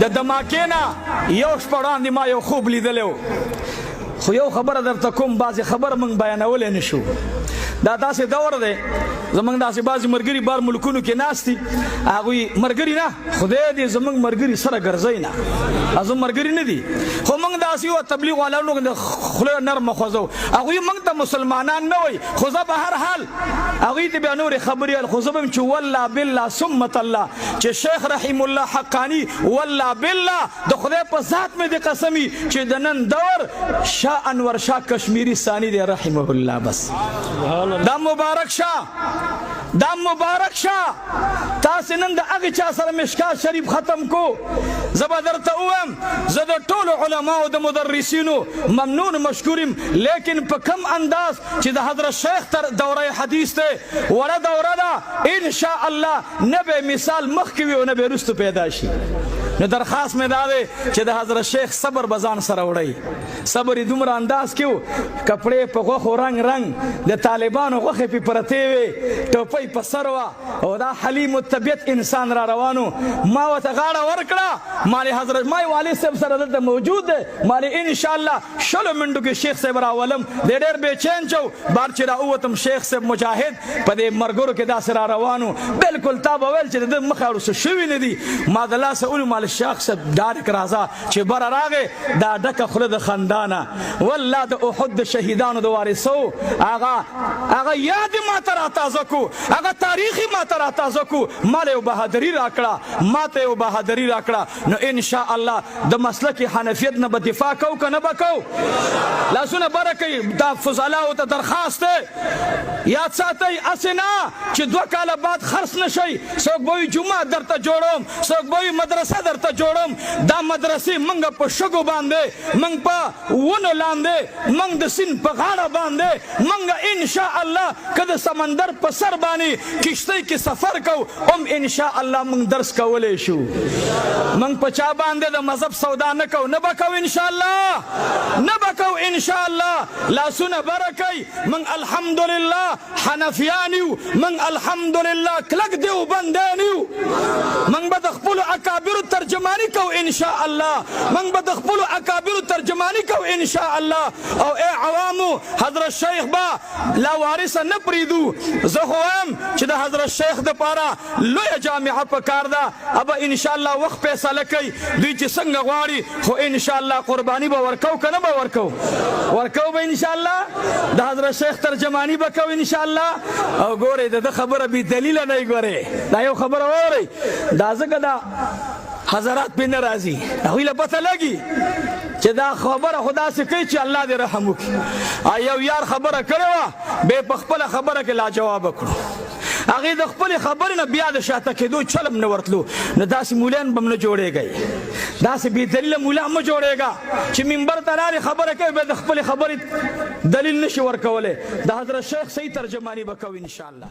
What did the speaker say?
د دماکې نه یو شپه وړاندې ما یو خوب لیدلی و. خو یو خبره درته کوم، بعضې خبره موږ بیانولی نه شو. دا داسې دور دی، زمونږ داسې بعضې مرګري بار ملکونو کې ناست دي، هغوی مرګري نه، خدای دې زمونږ مرګري سره ګرځوي نه، زمونږ مرګري نه دي، خو موږ داسې یو تبلیغ والو د خوله نرمه خوځو، هغوی موږ ته مسلمانان نه وایي، خو زه به هر حال هغوی ته بیا نورې خبرې ویل، خو زه به چې والله بالله ثم تالله چې شیخ رحیم الله حقانی والله بالله د خدای په ذات مې دې قسمي چې د نن دور شاه انور شاه کشمیری ثانی دی رحمه الله. بس دا مبارک شاه، دا مبارک شاه تاسو نن د هغه چا سره مشکات شریف ختم کو. زه به درته ووایم، زه د ټولو علماو د مدرسینو ممنون مشکور یم، لیکن په کم انداز چې د حضرت شیخ تر دوره حدیث دی، وړه دوره ده، ان شاء الله نه به مثال مخکې وي او نه به وروسته پیدا شي. نو درخواست مې دا دی چې د حضرت شیخ صبر به ځان سره وړئ. صبر یې دومره انداز کې و، کپړې په غوښو رنګ رنګ، د طالبانو غوښې پې پرتې وې، ټوپۍ په سر وه، او دا حلیم الطبیعت انسان را روانو. ما ورته غاړه ورکړه، مالې حضرت ما والد صاحب سره دلته موجود دی، مالې ان شاء الله شلو منډو کې شیخ صاحب راولم. دی ډېر بېچین چو، بار چې راووتم شیخ صاحب مجاهد په دې مرګرو کې داسې را روانو، بالکل تا به ویل چې د ده مخه اړو څه شوي نه دي. ما د لاسه ونیو، مال شیخ صاحب ډایرک راځه. چې بره راغی، دا ډکه خوله د خندا نه، والله د احد د شهیدانو د وارثو هغه یاد ما ته را تازه کو، هغه تاریخ ما ته را تازه کو، ما له یو بهادري راکړه، ما ته یو بهادري راکړه. نو ان شاء الله د مسلک حنفیت نه به دفاع کو که نه به کو؟ لاسونه بره کوي. دا فضلاو ته درخواست دی، یاد ساتئ، هسې نه چې 2 کاله بعد خرڅ نه شئ. څوک به وایي جومات درته جوړوم، څوک به وایي مدرسه درته جوړوم. دا مدرسې موږ په شګو باندې، موږ په ونو لاندې، موږ د سیند په غاړه باندې، موږ ان شاء الله که د سمندر په سر باندې کشتۍ کې سفر کو هم ان شاء الله موږ درس کولی شو. موږ په چا باندې د مذهب سودا نه کو، نه به کو ان شاء الله، نه به کو ان شاء الله. لاسونه بره کوي. موږ الحمدلله حنفیان یو، موږ الحمدلله کلک دیوبندیان یو. موږ به د خپلو اکابرو ترجماني کوو ان شاء الله، موږ به د خپلو اکابرو ترجماني کوو ان شاء الله. او ای عوامو، حضرت شیخ به لا وارثه نه پرېږدو. زه خو وایم چې د حضرت شیخ دپاره لویه جامعه په کار ده. ابا ان شاء الله وخت فیصله کوي، دوی چې څنګه غواړي، خو ان شاء الله قرباني به ورکو که نه به ورکو؟ ورکو به ان شاء الله، د حضرت شیخ ترجمانی به کو ان شاء الله. او ګورئ، د ده خبره بې دلیله نه ګورئ. دا یو خبره واورئ، دا ځکه دا حضرات پې نه راځي، هغوی له پته لګي چې دا خبره خو داسې کوي چې الله دې رحم وکړي. یو یار خبره کړې وه، بیا په خپله خبره کې لاجوابه کړو، هغې د خپلې خبرې نه بیا د شاته کېدو چلم نه ورتلو. نو داسې مولان به هم نه جوړېږئ، داسې بې دلیله مولا مه جوړېږه چې منبر ته لارې خبره کوي، بیا د خپلې خبرې دلیل نشي ورکولی. د حضرت شیخ صحیح ترجماني به کوو انشاءالله.